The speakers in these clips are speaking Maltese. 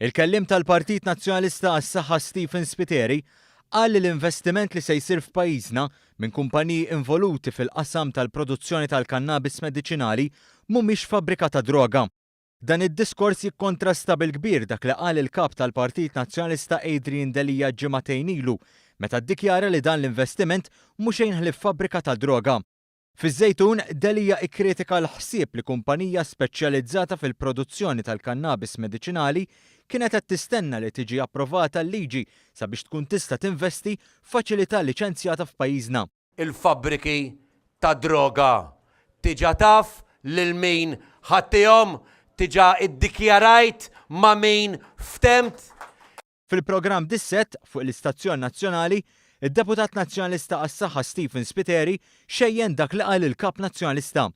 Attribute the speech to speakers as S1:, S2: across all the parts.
S1: Il-kelliem tal-Partit Nazzjonalista għas-Saħħa Stephen Spiteri qal li l-investiment li se jsir f'pajjiżna minn kumpaniji involuti fil-qasam tal-produzzjoni tal-kannabis mediċinali mhumiex fabbrika ta' droga. Dan id-diskors jikkontrasta bil-kbir dak li qal il-Kap tal-Partit Nazzjonalista Adrian Delia ġimagħtejn ilu meta ddikjara li dan l-investiment mhu xejn ħlief fabbrika ta' droga. Fiż-Żejtun, Delia ikkritika l-ħsieb li kumpanija speċjalizzata fil-produzzjoni tal-kannabis mediċinali kienet qed tistenna li tiġi approvata l-liġi sabiex tkun tista' tinvesti f'faċilità liċenzjata f'pajjiżna.
S2: Il-fabbriki tad-droga diġà taf lil min ħadtihom, diġà iddikjarajt ma' min ftemt.
S1: Fil-programm Dissett fuq l-istazzjon nazzjonali, id-Deputat Nazzjonalista għas-Saħħa Stephen Spiteri xejjen dak li qal il-Kap Nazzjonalista.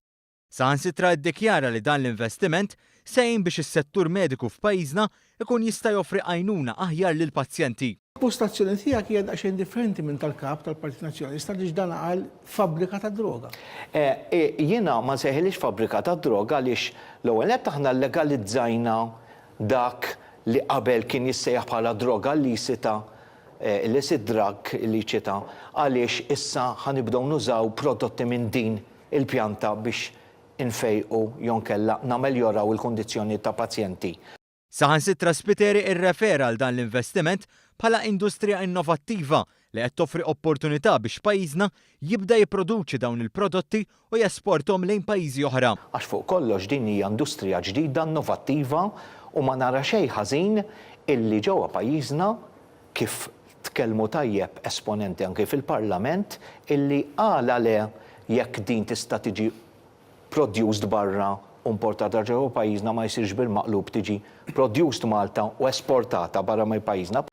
S1: Saħansitra iddikjara li dan l-investiment se jgħin biex is-settur mediku f'pajjiżna jkun jista' joffri għajnuna aħjar lill-pazjenti.
S3: L-impostazzjoni tiegħek hija daqsxejn differenti minn tal-Kap tal-Partit Nazzjonalista għaliex dan qal fabbrika tad-droga.
S4: Jiena ma nsejħilhiex fabbrika tad-droga għaliex l-ewwel nett aħna llegalizzajna dak li qabel kien jissejjaħ bħala droga illicita, illicit drug illiċita, għaliex issa ħa nibdew nużaw prodotti minn din il-pjanta biex infejqu jew inkella nameljoraw il-kundizzjoni ta' pazjenti.
S1: Saħansitra Spiteri rrefera għal dan l-investiment bħala industrija innovattiva li qed toffri opportunità biex pajjiżna jibda jipproduċi dawn il-prodotti u jesporthom lejn pajjiżi oħra.
S4: Għax fuq kollox din hija industrija ġdida innovattiva u ma nara xejn ħażin illi ġewwa pajjiżna, kif tkellmu tajjeb esponenti anki fil-Parlament, illi għala le jekk din tista' tiġi produced barra u importata ġewwa pajjiżna ma jsirx bil-maqlub tiġi produced Malta u esportata barra minn pajjiżna.